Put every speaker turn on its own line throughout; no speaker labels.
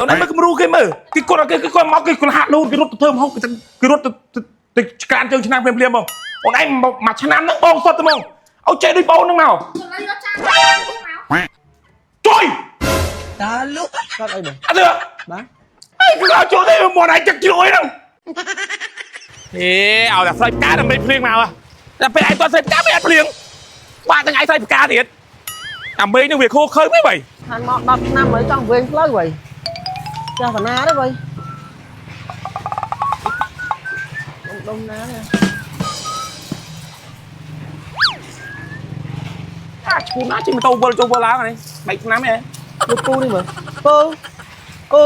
អូនឯងមើលគំរូគេមើលគេគាត់គេគាត់មកគេគាត់ហាក់លូនគេរត់ទៅធ្វើមហូបគេរត់ទៅទៅឆ្ក្រានជើងឆ្នាំភ្លាមភ្លាមហ្មងអូនឯងមួយឆ្នាំហ្នឹងបងសុទ្ធទៅហ្មងឲ្យចេះដូចបងហ្នឹងមក
ឥឡូវយកចានមក
ជួយ
តាលុក
គាត់អីបង
អត់ទេ
បាទ
អីគេឲ្យចូលទេមកឯងចឹកជ្រួយហ្នឹងហេឲ្យតែស្រែកផ្កាដើម្បីភ្លៀងមកតែពេលឯងតស្រែកផ្កាមិនអត់ភ្លៀងបាទទាំងឯងស្រែកផ្កាទៀតអាមេឃនឹងវាខូខើមិនបី
ខានមក10ឆ្នាំហើយចង់វិញផ្លូវហីចាស់តាណាទេបើដុំដុំណាទេ
អាឈូណាជិះម៉ូតូវិលចូលវិលឡើងនេះបែកឆ្នាំហ៎
មើលពូនេះមើលពូពូ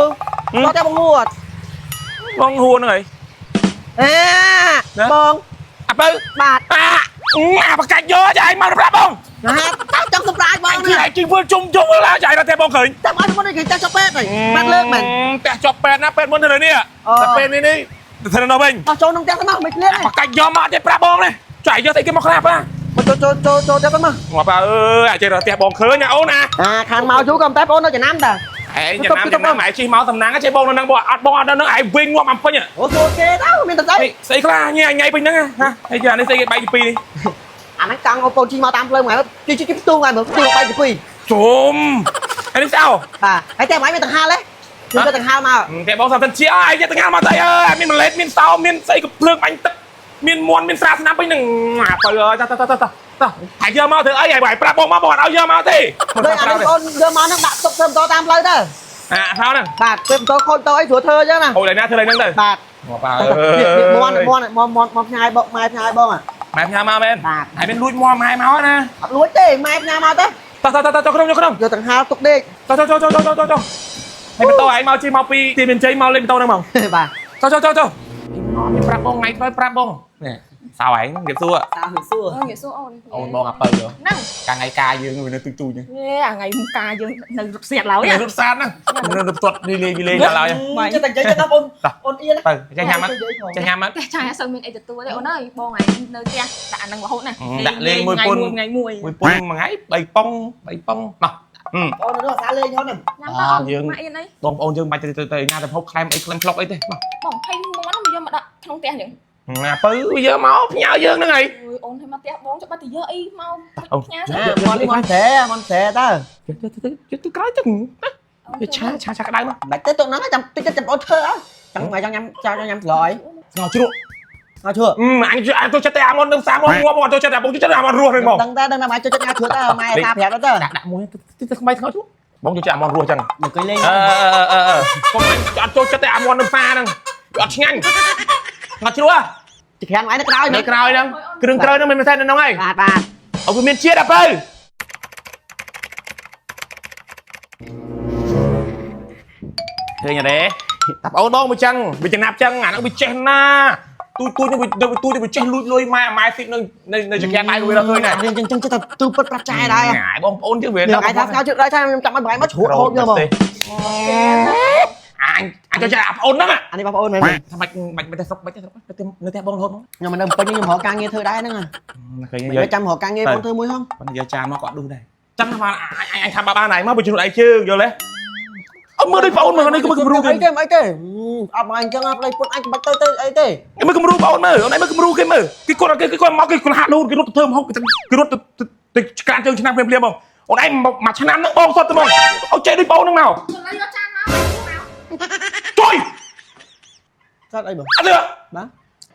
គាត់តែបងហួត
បងហួរហ្នឹងហី
អាបង
អាបើ
បាទ
អាអាបកាច់យកចាឯងមកប្រាប់បង
ណាតើចង់សម្រាយបង
អញជិះឯងជិះវិលជុំជុំវិលឡើងចាឯងដល់តែបងឃើញ
ចាំឲ្យមុនគេចាស់ចុះពេទ្យហីបាត់លើកមែន
ផ្ទះជាប់ពេទ្យណាពេទ្យមុនទៅនេះតែពេទ្យនេះនេះទៅនៅវិញ
អោះចូលក្នុងផ្ទះទៅមកមិនឃ្លាន
បកាច់យកមកទេប្រាប់បងនេះចាឯងយកស្អីគេមកខ្លះប៉ា
មកចូលចូលចូលចូលផ្ទះទៅមក
ងាប់អើយអាចចេះដល់ផ្ទះបងឃើញណាអូនណា
អាខានមកយូរក៏តែបងនៅចំណាំតា
ឯងចំណាំចំណាំឯងជិះមកតំណាងចេះបងនៅនឹងបងអត់បងអត់នៅនឹងឯងវិញងាប់អំពេញ
អូចូលគេទៅមានតែស្អី
ស្អីខ្លះញ៉ៃញ៉ៃពេញហ្នឹងហ่าហើយចានេះស្អីគេបែកទី2នេះ
អាហ្នឹងកង់អូនជិះមកតាមផ្លូវមួយជិះជិះផ្ទុះថ្ងៃមើលផ្ទុះបែកទី2
ជុំអានេះស្អោ
បាទហើយតែមិនមានដង្ហើទេគឺដង្ហើមក
តែបងសាប់សិនជាអើយទាំងមកស្អីអើយមានម៉ាឡេតមានសោមានស្អីក៏ភ្លើងបាញ់ទឹកមានមន់មានស្រាស្នាមពេញហ្នឹងអាបើអើយតតតតតហើយយកមកធ្វើអីហើយប្រាប់បងមកបងអត់ឲ្យយកមកទេ
ដូចអានេះបងយកមកហ្នឹងដាក់ទុកធ្វើម៉ូតូតាមផ្លូវទៅ
អាថោហ្នឹង
បាទពេលម៉ូតូខូចតូអីស្រួលធ្វើអញ្ចឹងណា
អូយណាធ្វើអីហ្នឹងទៅ
បាទ
មកបើ
នេះមន់មន់មន់មន់មកផ្ញើបងម៉ែផ្ញើបង
ម៉ែផ្ញើមកមែន
បាទ
ហើយមានលួចមន់ម៉ែមកណា
អត់លួចទេម៉ែផ្ញើមកទៅ
តតតតចូលក្នុងចូលក្នុង
យកដង្ហើទុកដេក
តចូលចូលចូលចូលចូលចូលហើយម៉ូតូឯងមកជិះមកពីទីមានជ័យមកលេងម៉ូតូហ្នឹងមក
បាទ
ចូលចូលចូលចូលមកប្រាប់បងថ្ងៃក្រោយប្រាប់បងនេះសៅឯងគេសួរ
តាហឺសួរ
អឺងាយសួរអូន
អូនបងអាពៅ
ហ្នឹង
កាលថ្ងៃការយើងនៅទូទូហ្នឹង
យេអាថ្ងៃការយើងនៅរត់សៀតឡើយ
នៅរត់សាតហ្នឹងនៅរត់ផ្ទាត់លីលីលីដល់ឡើយ
ចិត្តតែនិយាយចិត្តបងអូនអៀន
ទៅចេះញ៉ាំអត់ចេះញ៉ាំអត់
ផ្ទះចាយអត់សូវមានអីទទួលទេអូនអើយបងឯងនៅផ្ទះដាក់អាហ្នឹងរហូតណា
ដាក់លេងមួយពុន
ថ្ងៃមួយ
មួយពុនមួយថ្ងៃ3ប៉ុង3ប៉ុងណោះ
អូននោះអាសាលេងហ្នឹង
ញ៉ាំតើ
យើង
ម៉ាក់អៀនអី
បងប្អូនយើងបាច់ទៅទៅណាទៅហូបក្លែមអីក្លែមផ្លុកអីទេណោះ
បងភ័យមាន់មកយកមកដាក់ក្នុងផ្ទះហ្នឹង
ណាពៅយកមកផ្ញើយើងហ្នឹងហើយ
អើយអូនឲ្យមកផ្ទះបងចុះបាត់ទៅយកអីមកផ្ញើ
មន់មន់ស្រែមន់ស្រែតើ
ទៅទៅទៅក្រោយទៅវាឆាឆាឆាក្តៅមក
បាច់ទៅទុកហ្នឹងចាំតិចតិចចាំអូនធ្វើអើចង់មកចង់ញ៉ាំចង់ញ៉ាំស្លអី
ស្ងោជ្រក់
អត់ឈួរ
អញអញចូលចិត្តតែអាមុននឹងសាមងាប់អត់ចូលចិត្តតែបងចូលចិត្តអាមុនរស់ហ្នឹងមក
ដឹងតែដឹងតែម៉ែចូលចិត្តញ៉ាំឈួរតើម៉ែតាប្រាប់ទៅ
ដាក់ដាក់មួយទៅទៅស្មៃស្ងោជ្រក់បងចូលចិត្តអាមុនរស់ចឹង
មកគេលេង
អឺអឺអឺកុំអញអត់ចូលចិត្តតែអាមុននឹងសាហ្នឹងវាអត់ឆ្ងាញ់ស្ងោជ្រក់
ចក្រានឯងនៅក្រោយ
នៅក្រោយហ្នឹងគ្រឿងក្រោយហ្នឹងមិនមែនតែនៅហ្នឹងហើយ
បាទបាទ
អត់វាមានជាតិអាពៅឃើញអត់ទេតាប្អូនបងមួយចឹងវាចំណាប់ចឹងអាហ្នឹងវាចេះណាទូទូនឹងវាទៅទូទៅវាចេះលួចលុយម៉ែម៉ែស៊ីនឹងនៅនៅចង្កាដៃវាដល់ឃើញណា
រៀនចឹងចឹងចិត្តតែទូពិតប្រាប់ចែដែរ
បងប្អូនយើងវា
ថ្ងៃថាស្ងោជឿដល់ថាខ្ញុំចាំឲ្យបងឯងមកជ្រក់ហូបយកមក
អញអញចូលចិត្តអាប្អូនហ្នឹង
អានេះបងប្អូនមែន
ថាបាច់បាច់មិនតែស្រុកបាច់តែស្រុកនៅផ្ទះបងរហូតមក
ខ្ញុំមិននៅពេញខ្ញុំរកការងារធ្វើដែរហ្នឹង
ឃើញ
មិនចាំរកការងារបងធ្វើមួយហង
ប៉ុន្តែយកចានមកគាត់ឌុះដែរចាំថាអញអញថាបានណៃមកវាជ្រុលឯងជើងយល់ទេអត់មើលដូចបងអូនមើលនេះគឺមើលគំរូគេ
អីទេអីទេអត់មកអញ្ចឹងប្តីពុតអញបាច់ទៅទៅអីទេ
មើលគំរូបងអូនមើលអូនឯងមើលគំរូគេមើលគេគាត់គេគាត់មកគេគាត់ហាក់លូនគេរត់ទៅធ្វើមហូបគេរត់ទៅទៅឆ្ក្រានជើងឆ្នាំភ្លាមភ្លាមហ្មងអូនឯងមួយឆ្នាំហ្នឹងបងសុទ្ធទៅហ្មងឲ្យចេះដូចបងហ្នឹងមក
ឥឡូវយកចានមកមក
ជួយ
គាត់អីបង
អត់ទេ
បាទ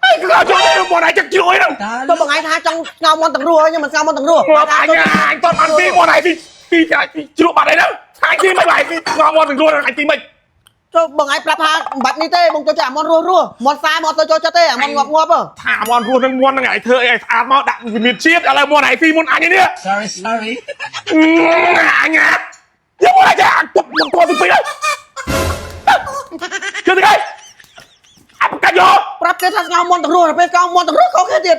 អីគេឲ្យចូលទេមកឯងចឹកជ្រួយហ្នឹង
តា
ទៅបងឯងថាចង់ស្ងោមន់ទាំងរស់ខ្ញុំមិនស្ងោមន់ទាំងរស់
មកអញអញតបានពីមកឯងពីពីជ្រក់បាត់អីហ្នឹងអញទីមិនឯងពីងំមកទាំងរស់អញទីមិន
ចូលបងឯងប្រាប់ថាមិនបាច់នេះទេបងចូលចិត្តអាមន់រស់រស់មន់សាមកទៅចូលចិត្តទេអាមន់ងាប់ងាប់
ថាមន់រស់នឹងមន់ហ្នឹងឯងធ្វើអីឲ្យស្អាតមកដាក់វិមានជាតិឥឡូវមន់ឯងពីមុនអញនេះ
sorry sorry
អញយកមកចាពុកមកតទៅពីហើយជឿទេអបកាយក
ប្រាប់គេថាស្ងោមន់ទាំងរស់ពេលស្ងោមន់ទាំងរស់ខុសគេទៀត